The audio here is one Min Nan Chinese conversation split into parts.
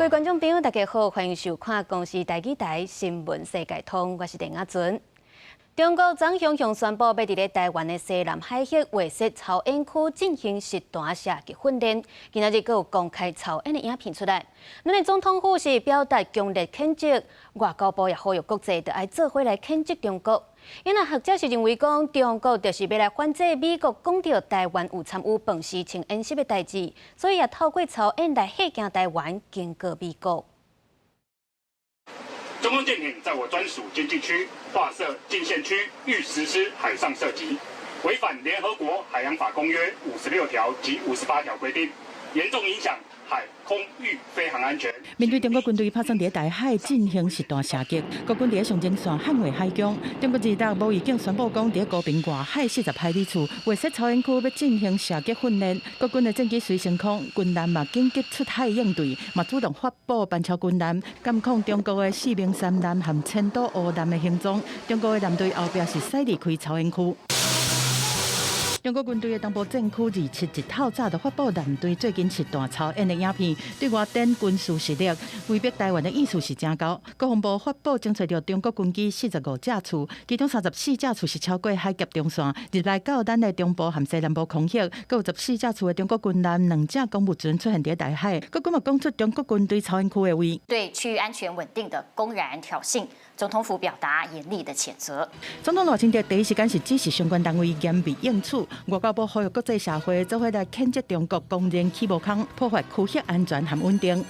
各位觀眾朋友，大家好，歡迎收看公視台語台新聞世界通，我是鄧亞尊。中國昨雄雄宣布，欲佇咧台灣的西南海域劃設操演區進行實彈射擊訓練。今仔日閣有公開操演的影片出來。咱的總統府是表達強烈譴責，外交部也呼籲國際著愛做伙來譴責中國。因為學者是認為講，中國就是欲來反制美國講著台灣有參與磐石銃演習的代誌，所以也透過操演來嚇驚台灣，警告美國。中共艦艇在我專屬經濟區劃設禁線區，欲實施海上射擊，違反聯合國海洋法公約56條及58條規定，嚴重影響海空域飛航安全。面對中國軍隊拍算佇台海進行實彈射擊，國軍佇上前線捍衛海疆。中國26無預警宣布講，佇高屏外海40海里處劃設操演區，欲進行射擊訓練。國軍的戰機隨升空，軍艦嘛緊急出海應對，嘛主動發布班超軍艦，監控中國的四明山艦和千島湖艦的行蹤。中國的艦隊後壁是駛離開操演區。中國軍隊的東部戰區27日透早就發布艦隊最近實彈操演的影片，對外展軍事實力，威逼台灣的意思是誠厚。國防部發布偵測著中國軍機45架次，其中34架次是超過海峽中線，入來到咱的中部和西南部空域，閣有14架次的中國軍艦、兩隻公務船出現佇台海。國軍嘛講出中國軍隊操演區的位，對區域安全穩定的公然挑釁，總統府表達嚴厲的譴責。總統賴清德第一時間是指示相關單位嚴密應處。外交部呼籲國際社會做伙來譴責中國公然起無空，破壞區域安全和穩定。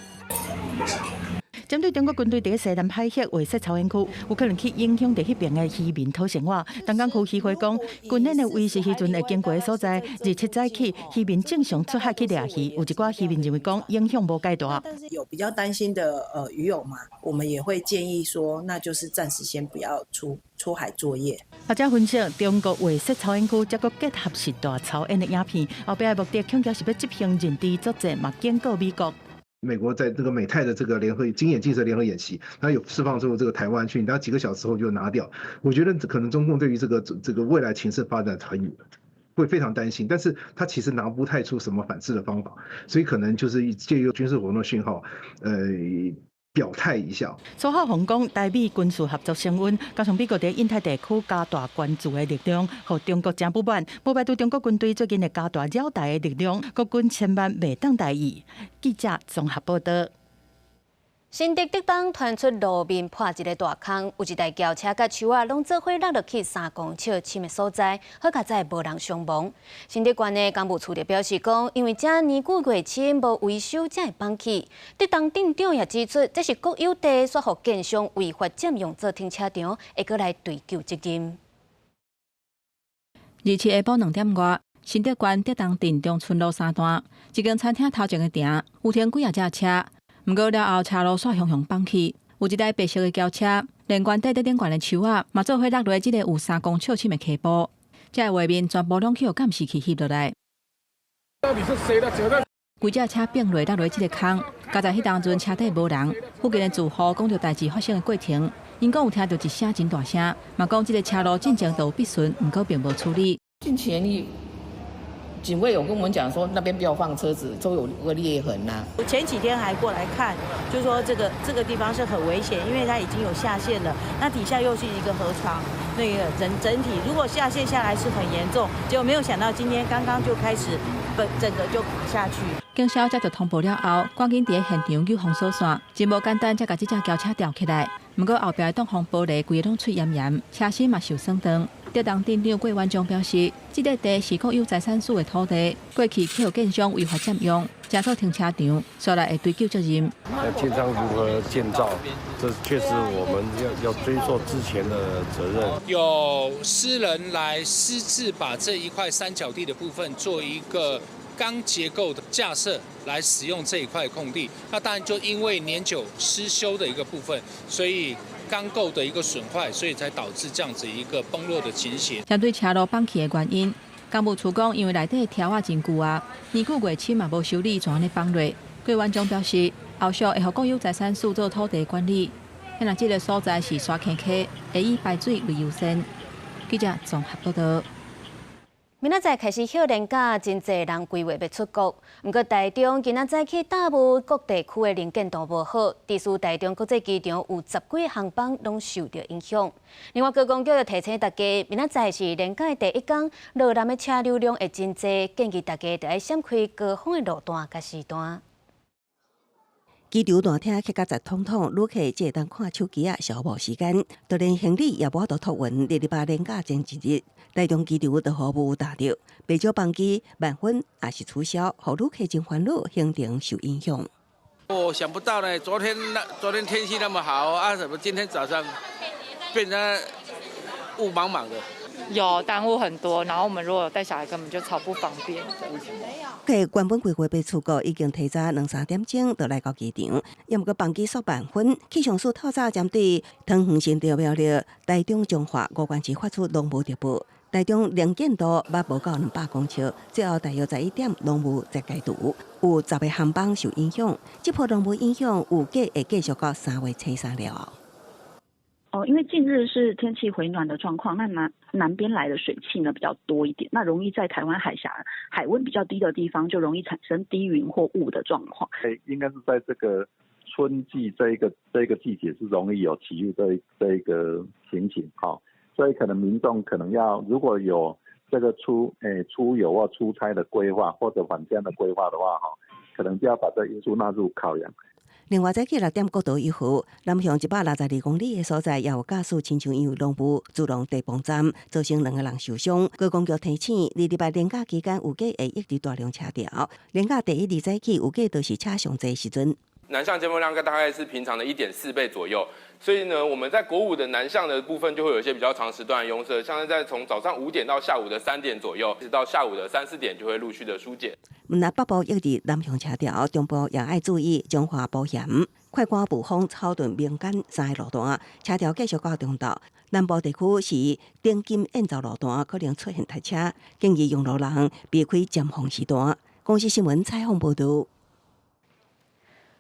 針對中國軍隊佇西南海域劃設操演區，有可能去影響佇彼邊的漁民討生活。東港區漁會講，軍演的位是漁船會經過的所在，27早起漁民正常出海去掠魚，有一寡漁民認為講影響無蓋大。有比較擔心的漁友嘛，我們也會建議說，那就是暫時先不要出海作業。學者分析，中國劃設操演區，才閣結合實彈操演的影片，後壁的目的恐驚是欲執行認知作戰，嘛警告美國。美國在這個美泰的這個聯合軍演建設聯合演習，它有釋放出這個台灣去，然後幾個小時後就拿掉。我覺得可能中共對於這個未來情勢發展很會非常擔心，但是他其實拿不太出什麼反制的方法，所以可能就是借由軍事活動訊號，表態一下。蘇孝宏講，台美軍事合作升溫，加上美國佇印太地區加大關注的力量，予中國誠不滿。無排除中國軍隊最近會加大擾台的力量，國軍千萬袂當大意。記者綜合報道。新竹竹東傳出路面破一個大空，有一台轎車佮樹仔攏做伙落落去3公尺深的所在，好佳哉無人傷亡。新竹縣的工務處就表示講，因為這年久月深無維修，才會崩去。竹東鎮長也指出，這是國有地，煞予建商違法佔用做停車場，會閣來追究責任。27下晡2點外，新竹縣竹東鎮中村路三段，一間餐廳頭前的埕有停幾仔隻車。毋過了後，車路煞雄雄崩去，有一台白色的轎車，連懸綴佇頂懸的樹仔，嘛做伙落落這个有3公尺深的溪埔。這个畫面全部攏去予監視器翕落來。到底是誰的責任？規隻車變落落落這个空，佳哉彼當陣車底無人，附近的住戶講著代誌發生的過程，𪜶講有聽著一聲真大聲，嘛講這个車路進前就有必損，毋過並無處理。近前你警衛有跟我們講說，那邊不要放車子，都有個裂痕呐。我前幾天還過來看，就說這個地方是很危險，因為它已經有下陷了，那底下又是一個河床，那個整體如果下陷下來是很嚴重，結果沒有想到今天剛剛就開始，本整個就垮下去。警消接到通報了後，趕緊佇現場救封鎖線，真無簡單，才共這隻轎車吊起來。毋過後壁的擋風玻璃規个攏碎嚴嚴，車身嘛受損斷。竹東鎮長郭元忠表示，這塊地是國有財產署的土地，過去去予建商違法佔用，成做停車場，煞來會追究責任。那建商如何建造，這確實我們要追溯之前的責任。有私人來私自把這一塊三角地的部分做一個鋼結構的架設來使用這一塊空地，那當然就因為年久失修的一個部分，所以鋼構的一個損壞，所以才導致這樣子一個崩落的情形。針對車路崩去的原因，工務處講，因為內底柱仔真舊啊，年久月深嘛無修理，就按呢崩落。郭元忠表示，後續會予國有財產署做土地管理，若這个所在是沙坑溪，會以排水為優先。記者綜合報道。明仔載開始歇連假，真濟人規劃欲出國。毋過台中今仔早起大霧，各地區的能見度無好，致使台中國際機場有十幾航班攏受著影響。另外，觀光局又提醒大家，明仔載是連假的第一工，路南的車流量會真濟，建議大家著愛閃開高峰的路段佮時段。機場大廳客甲雜通通，旅客只會當看手機仔消磨時間，就連行李也無法度託運。二二八連假前一日，台中機場都予霧罩著，袂少班機慢分抑是取消，予旅客真煩惱，行程受影響。我想不到呢，昨天天氣那麼好啊，怎麼今天早上變成霧茫茫的？有耽誤很多，然後我們如果帶小孩，根本就超不方便的。客原本規劃欲出國，已經提早兩三點鐘就來到機場，猶毋過班機煞慢分。氣象署透早針對桃園新竹苗栗、台中彰化五縣市發出濃霧特報，台中能見度捌無夠200公尺，最後大約11點濃霧才解除，有10個航班受影響。這波濃霧影響預計會繼續到3月初3了後。哦，因為近日是天氣回暖的狀況，那南邊來的水汽呢比較多一點，那容易在台灣海峽海溫比較低的地方，就容易產生低雲或霧的狀況。應該是在這個春季這一個季節是容易有起霧這一個情形，哈，所以可能民眾可能要如果有這個出遊或出差的規劃或者返鄉的規劃的話，哈，可能就要把這個因素納入考量。另外，早起6點國道1號南向162公里的所在，也有駕駛親像因為濃霧自動地磅站，造成兩個人受傷。觀光局提醒，二二八連假期間預計會抑佇大量車潮，連假第一日早起預計都是車上濟時陣。南向尖峰量大概是平常的1.4倍左右，所以呢，我們在國五的南向的部分就會有一些比較長時段的擁塞，像是在從早上5點到下午的3點左右，一直到下午的三四點就會陸續的疏解。毋但北部抑佇南向車潮，中部也愛注意彰化埔鹽、快官霧峰、草屯、名間三个路段，車潮繼續到中晝。南部地區是頂金燕巢路段可能出現塞車，建議用路人避開尖峰時段。公視新聞採訪報導。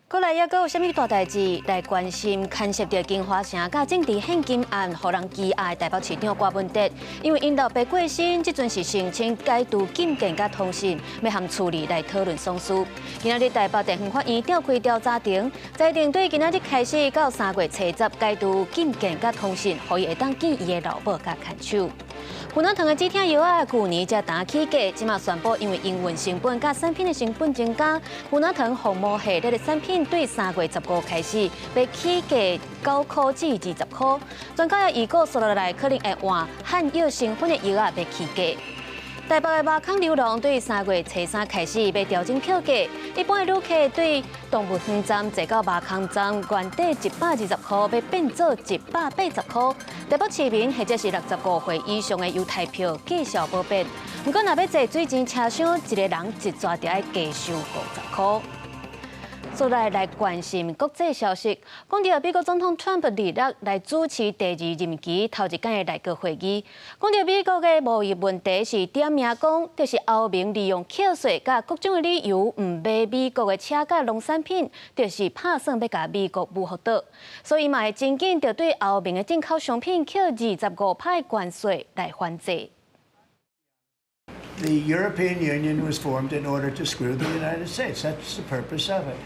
過來猶閣有啥物大代誌來關心？牽涉著京華城佮政治獻金案，予人羈押的台北市長柯文哲，因為𪜶老爸過身，這陣是申請解除禁見佮通訊，欲和厝裡來討論喪事。今仔日台北地方法院召開調查庭，裁定對今仔日開始到3月初10解除禁見佮通訊，予伊會當見伊的老母佮牽手。勻仔糖的止疼藥仔，舊年才剛起價，這馬宣布因為營運成本佮產品的成本增加，勻仔糖紅毛系列的產品對3月15開始欲起價9塊至20塊。專家也預告，紲落來可能會換漢藥成分的藥仔欲起價。台北的貓空遊廊對3月初3開始欲調整票價，一般的旅客對動物園站坐到貓空站，原價120塊，欲變做180塊。台北市民或者是65歲以上的優待票繼續無變，毋過若欲坐水晶車廂，一個人一逝就愛加收50塊。紲來關心國際消息，講著美國總統川普二六來主持第二任期頭一擺的內閣會議，講著美國的貿易問題是點名講，就是歐盟利用課稅佮各種的理由，毋買美國的車佮農產品，就是拍算欲共美國武福倒，所以嘛會真緊就對歐盟的進口商品課25%的關稅來反制。 The European Union was formed in order to screw the United States. That's the purpose of it.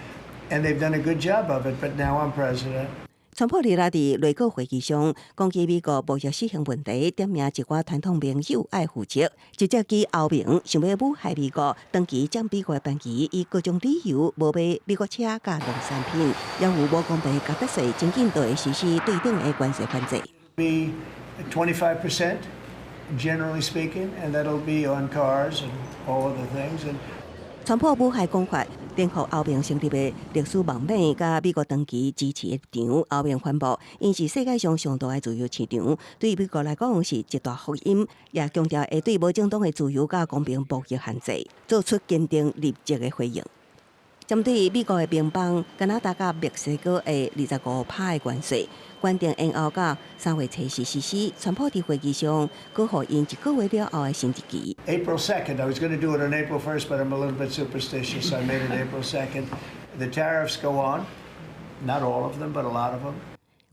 And they've done a good job of it, but now I'm president. 川普二六佇內閣會議上講起美國貿易失衡問題，點名一寡傳統盟友愛負責，直接指歐盟想欲武害美國，長期佔美國的便宜，以各種理由無買美國車佮農產品，也有無公平價格稅，真緊就會實施對等的關稅反制。 Be 25%, generally speaking, and that'll be on cars and all other things. And 川普武害講法，顛覆歐盟成立的歷史網盟，佮美國長期支持的立場。歐盟宣布，𪜶是世界上上大的自由市場，對美國來講是一大福音，也強調會對無正當的自由佮公平貿易限制做出堅定立即的回應。針對美國的盟邦加拿大佮墨西哥的25%的關稅，決定延後到3月初四實施。川普佇會議上，閣予𪜶一個月了後的新日期。 April 2nd, I was going to do it on April 1st, but I'm a little bit superstitious, so I made it April 2nd. The tariffs go on, not all of them, but a lot of them.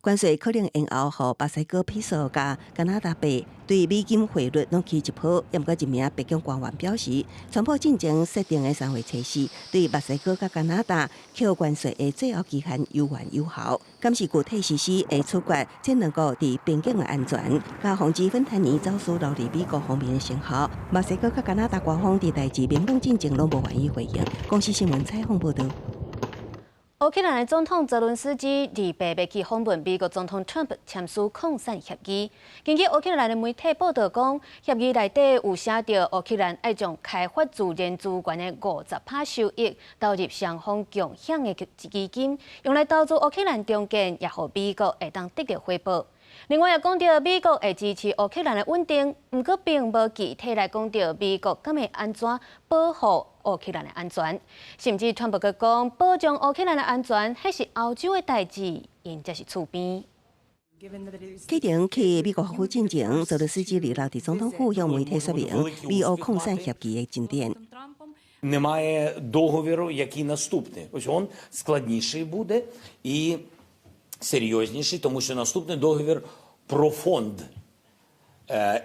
關稅可能延後予墨西哥披索佮加拿大幣對美金匯率攏起一波。毋過一名白宮官員表示，川普進前設定的3月初4對墨西哥佮加拿大扣關稅的最後期限猶原有效。敢是具體實施會取決這兩國佇邊境的安全，佮防止芬太尼走私流入美國方面的成效。墨西哥佮加拿大官方佇代誌明朗進前攏無願意回應。公視新聞採訪報導。烏克蘭的總統澤倫斯基二八欲去訪問美國總統川普，簽署礦產協議。根據烏克蘭的媒體報導講，協議內底有寫著烏克蘭愛將開發自然資源的50趴收益投入雙方共享的基金，用來投資烏克蘭重建，也予美國會當得著回報。另外也講著美國會支持烏克蘭的穩定，毋過並無具體來講著美國敢會按怎保護烏克蘭的安全，甚至川普閣講保障烏克蘭的安全，彼是歐洲的代誌，𪜶才是厝邊。啟程去美國府進前，澤倫斯基二六佇總統府向媒體說明美烏礦產協議的進展。 Немає договіру, який наступний. Ось он складніший буде і серйозніший, тому що наступний договір про фонд.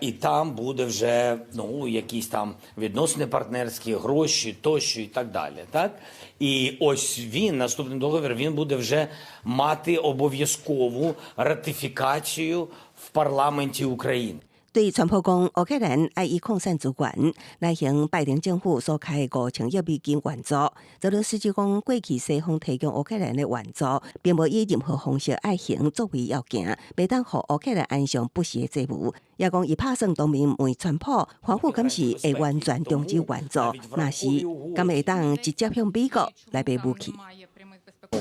І там буде вже, ну, якісь там відносини партнерські, гроші тощо і так далі. Так? І ось він, наступний договір, він буде вже мати обов'язкову ратифікацію в парламенті України. 對川普講，烏克蘭愛以礦產資源來還拜登政府所開的5000億美金援助。澤倫斯基講，過去西方提供烏克蘭的援助，並無以任何方式愛還作為要件，袂當予烏克蘭安上不實的債務。也講伊拍算當面問川普，華府敢是會完全終止援助，若是敢會當直接向美國來買武器。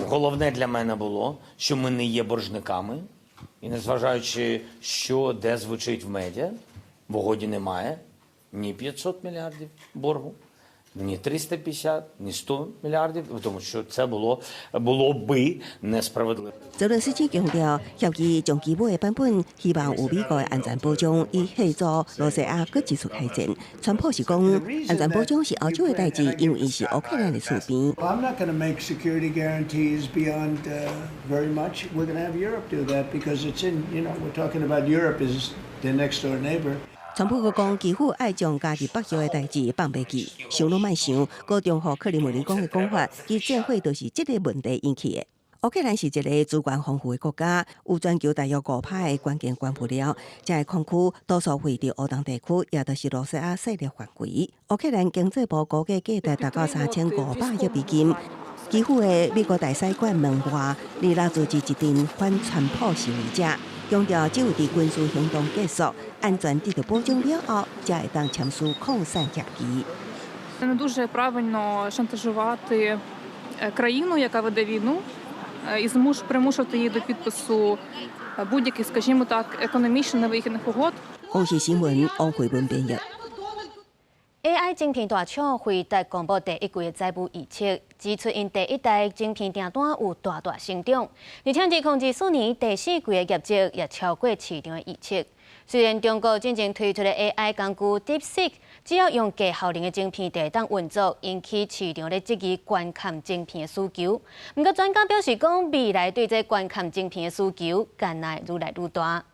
Головне для мене було, що ми не є боржниками, і незважаючи, що де звучить в медіа, в угоді немає ні 500 мільярдів боргу, ні 350, ні 100 мільярдів, тому що це було би несправедливо. 澤倫斯基強調，協議上基本的版本，希望有美國的安全保障，以嚇阻羅西亞閣一次開戰。川普是講，安全保障是歐洲的代誌，因為伊是烏克蘭的厝邊。 I'm not going to make security guarantees beyond very much. We're going to have Europe do that because it's in, you know, we're talking about Europe is the next door neighbor. 川普閣講，基輔愛將家佇北約的代誌放袂記，想攏莫想，閣重複克里姆林宮的講法，其戰火就是這個問題引起的。烏克蘭是一個資源豐富的國家，有全球大約5趴的關鍵原物料，這个礦區多數位佇烏東地區，也就是羅西亞勢力範圍。烏克蘭經濟部估計價值達到3500億美金。基輔的美國大使館門外，二六組織一陣反川普示威者，強調只有佇軍事行動結束、安全得到保障了後，才會當簽署礦產協議。 Це не дуже правильно шантажувати країну, яка веде війну, і примушувати її до підпису будь-яких, скажімо так, економічно невигідних угод. 公視新聞王慧文編譯。 AI 晶片大廠輝達公布第一季的財務預測，指出𪜶第一代晶片訂單有大大成長，而且2024年第四季的業績也超過市場的預測。雖然中國進前推出的 AI 工具 DeepSeek，只要用低效能的晶片就會當運作，引起市場咧質疑高階晶片的需求。毋過專家表示講，未來對這高階晶片的需求，敢若會愈來愈大。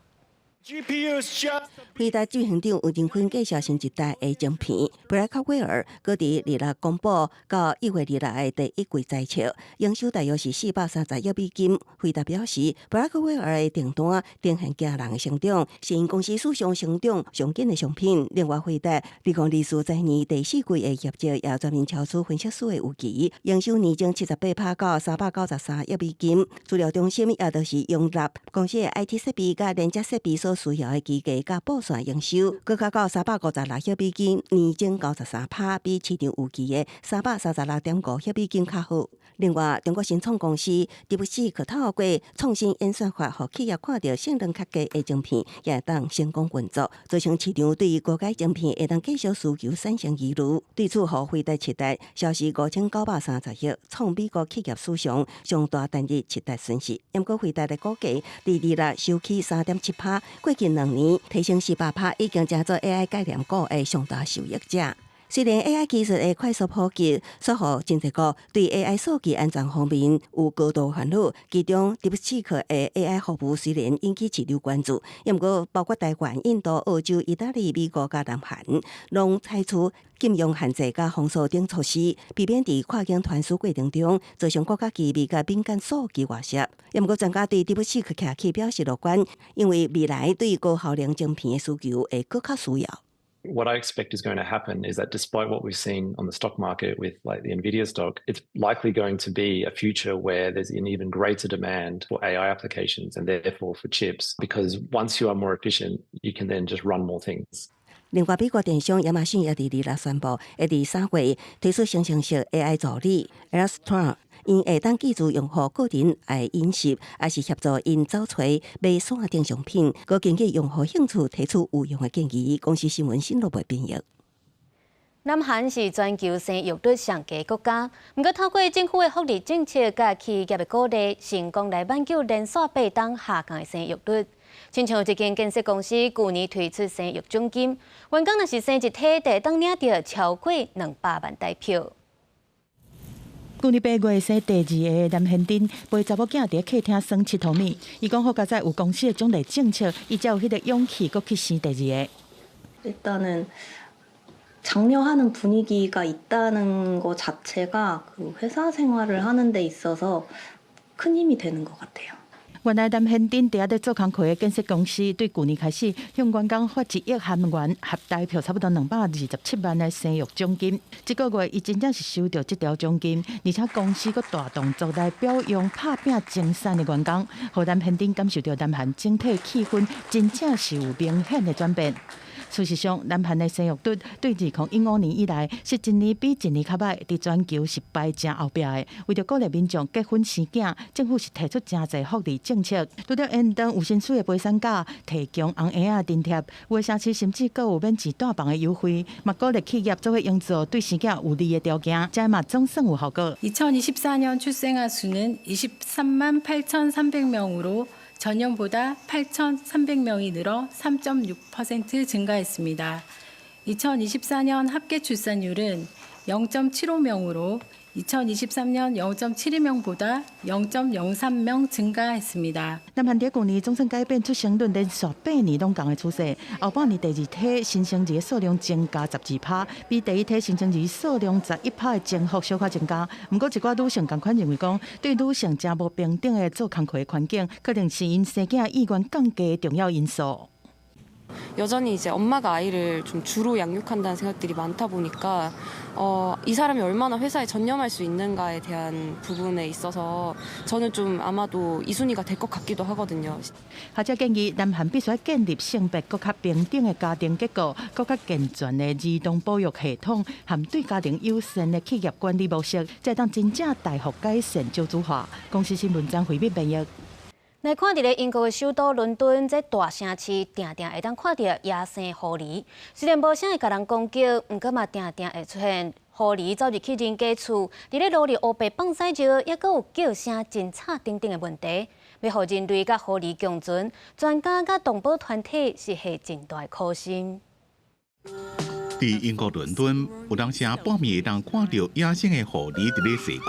輝達執行長黃仁勳介紹新一代的晶片，布萊克威爾閣佇二六公布到1月26的第一季財測，營收大約是430億美金。輝達表示，布萊克威爾的訂單呈現驚人的成長，是𪜶公司史上成長上緊的商品。另外，輝達2024財年第四季的業績也全面超出分析師的預期，營收年增78趴到393億美金。資料中心也就是容納公司的 IT 設備佮連接設備所需要的機械佮布線營收，閣較到356億美金，年增93趴，比市場預期的336.5億美金較好。另外，中國新創公司 DeepSeek 透過創新演算法，予企業看著性能較低的晶片，也會當成功運作，造成市場對高階晶片會當繼續需求產生疑慮。對此，予輝達市值消失5930億，創美國企業史上上大單日市值損失。毋過輝達的股價佇二六收起3.7趴，過去2年提升18趴，已經成做 AI 概念股的上大受益者。雖然 AI 技術的快速普及，所予真濟國對 AI 數據安全方面有高度煩惱。其中，DeepSeek 的 AI 服務雖然引起市場關注，毋過包括台灣、印度、澳洲、意大利、美國佮南韓，攏採取禁用限制佮封鎖等措施，避免佇跨境傳輸過程中造成國家機密佮敏感數據外洩。毋過專家對 DeepSeek 起起表示樂觀，因為未來對高效能晶片的需求會閣較需要。 What I expect is going to happen is that despite what we've seen on the stock market with like the Nvidia stock, it's likely going to be a future where there's an even greater demand for AI applications and therefore for chips, because once you are more efficient, you can then just run more things. 另外，美國電商亞馬遜也佇26宣布，會佇3月推出生成式 AI 助理 Alexa，𪜶會當記住用戶個人愛飲食，抑是協助𪜶找揣買線頂商品，閣根據用戶興趣提出有用的建議。公視新聞新羅編譯。南韓是全球生育率上低國家，毋過透過政府的福利政策佮企業的鼓勵，成功來挽救連續8冬下降的生育率。親像一間建設公司舊年推出生育獎金，員工若是生一胎，就會當領著超過200萬台票。舊年8月生第二个的藍賢珍陪查某囝佇客廳耍𨑨迌物，伊講好佳哉有公司的獎勵政策，伊才有彼個勇氣閣去生第二個。 일단은 장려하는 분위기가 있다는 것 자체가 그 회사 생활을 하는 데 있어서 큰 힘이 되는 것 같아요. 原來南賢鎮佇遐咧做工課的建設公司，對舊年開始向員工發1億韓元，合台票差不多227萬的生育獎金。這個月伊真正是收著這條獎金，而且公司閣大動作來表揚拍拚爭產的員工，予南賢鎮感受著南韓整體氣氛真正是有明顯的轉變。事實上，南韓的生育率對2015年以來是一年比一年較䆀，佇全球是排誠後壁的。為著鼓勵民眾結婚生囝，政府是提出誠濟福利政策，除著延長有薪水的陪產假，提供紅嬰仔津貼，有的城市甚至閣有免錢帶房的優惠，嘛鼓勵企業做伙營造對生囝有利的條件，這嘛總算有效果。 2024년 출생아 수는 23만 8,300명으로 전년보다 8,300명이 늘어 3.6% 증가했습니다. 2024년 합계 출산율은 0.75명으로 2023년 0.72명보다 0.03명 증가했습니다. 南韓佇舊年總算改變出生率連續8年攏降的趨勢，後半年第二胎新生兒數量增加12趴，比第一胎新生兒數量11趴的增幅小可增加。毋過一寡女性仝款認為講，對女性誠無平等的做工課的環境，可能是𪜶生囝意願降低的重要因素。 여전히 이제 엄마가 아이를 좀 주로 양육한다는 생각들이 많다 보니까 이 사람이 얼마나 회사에 전념할 수 있는가에 대한 부분에 있어서 저는 좀 아마도 2순위가 될 것 같기도 하거든요. 學者建議，南韓必須建立性別閣較平等的家庭結構，閣較健全的兒童保育系統，和對家庭友善的企業管理模式，才會當真正大幅改善少子化。公視新聞張惠敏編譯。來看佇咧英國的首都倫敦，這大城市定定會當看著野生狐狸。雖然無啥會共人攻擊，毋過嘛定定會出現狐狸走入去人家厝，佇咧路裡烏白放屎尿，抑閣有叫聲真吵等等的問題。欲予人類佮狐狸共存，專家佮動保團體是下真大的苦心。佇英國倫敦，有當時半暝會當看著野生的狐狸佇咧踅街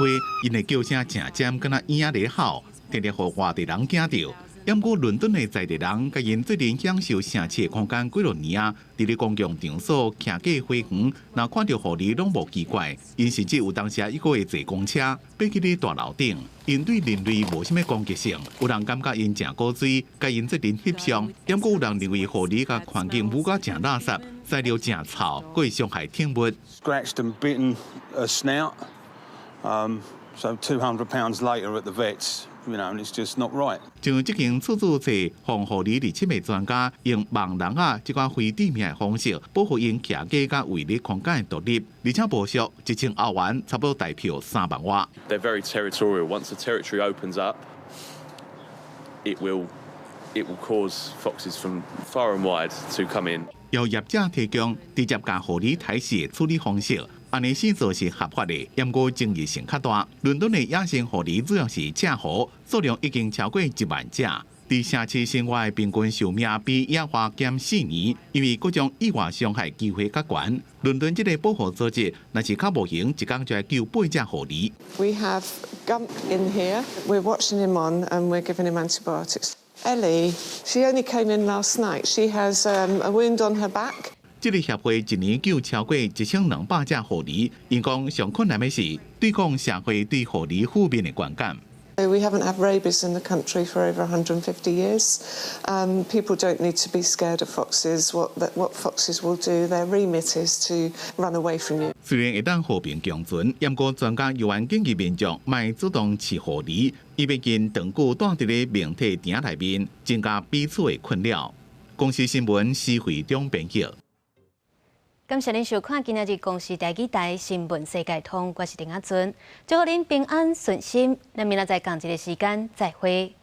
，𪜶的叫聲誠尖，敢若鷹仔咧吼，定定予外地人驚著。毋過倫敦的在地人，佮𪜶做陣享受城市的空間幾落年啊，佇咧公共場所行過花園，若看著狐狸攏無奇怪。𪜶甚至有當時抑閣會坐公車，爬去咧大樓頂。𪜶對人類無啥物攻擊性，有人感覺𪜶誠古錐，共𪜶做陣翕相。毋過有人認為狐狸共環境汙甲誠垃圾，屎尿誠臭，閣會傷害寵物。 Scratched and bitten a snout. So £200 later at the vets, and it's just not right. 像這間厝主做防狐狸入侵的專家，用網籠仔這款非致命的方式保護𪜶徛家佮衛力空間的獨立，而且無俗1000歐元，差不多台票3萬外。 They're very territorial. Once the territory opens up, it will cause foxes from far and wide to come in. 由業者提供直接共狐狸刣死的處理方式，按呢死做是合法的，毋過爭議性較大。倫敦的野生狐狸主要是赤狐，數量已經超過1萬隻。佇城市生活的平均壽命比野外減4年，因為各種意外傷害機會較懸。倫敦這个保護組織，若是較無閒，一工就來救八隻狐狸。 We have Gump in here. We're watching him on and we're giving him antibiotics. Ellie, she only came in last night. She has a wound on her back. 這个協會一年救超過1200隻狐狸，𪜶講上困難的是對抗社會對狐狸負面的觀感。 We haven't had rabies in the country for over 150 years. People don't need to be scared of foxes. What foxes will do, their remit is to run away from you. 雖然會當和平共存，毋過專家猶原建議民眾莫主動飼狐狸，伊畢竟長久蹛佇咧明體埕內面，增加彼此的困擾。公視新聞施惠中編輯。感謝您收看今仔日公視台語台新聞世界通，我是丁阿尊，祝福您平安順心。咱明仔載仝一个時間再會。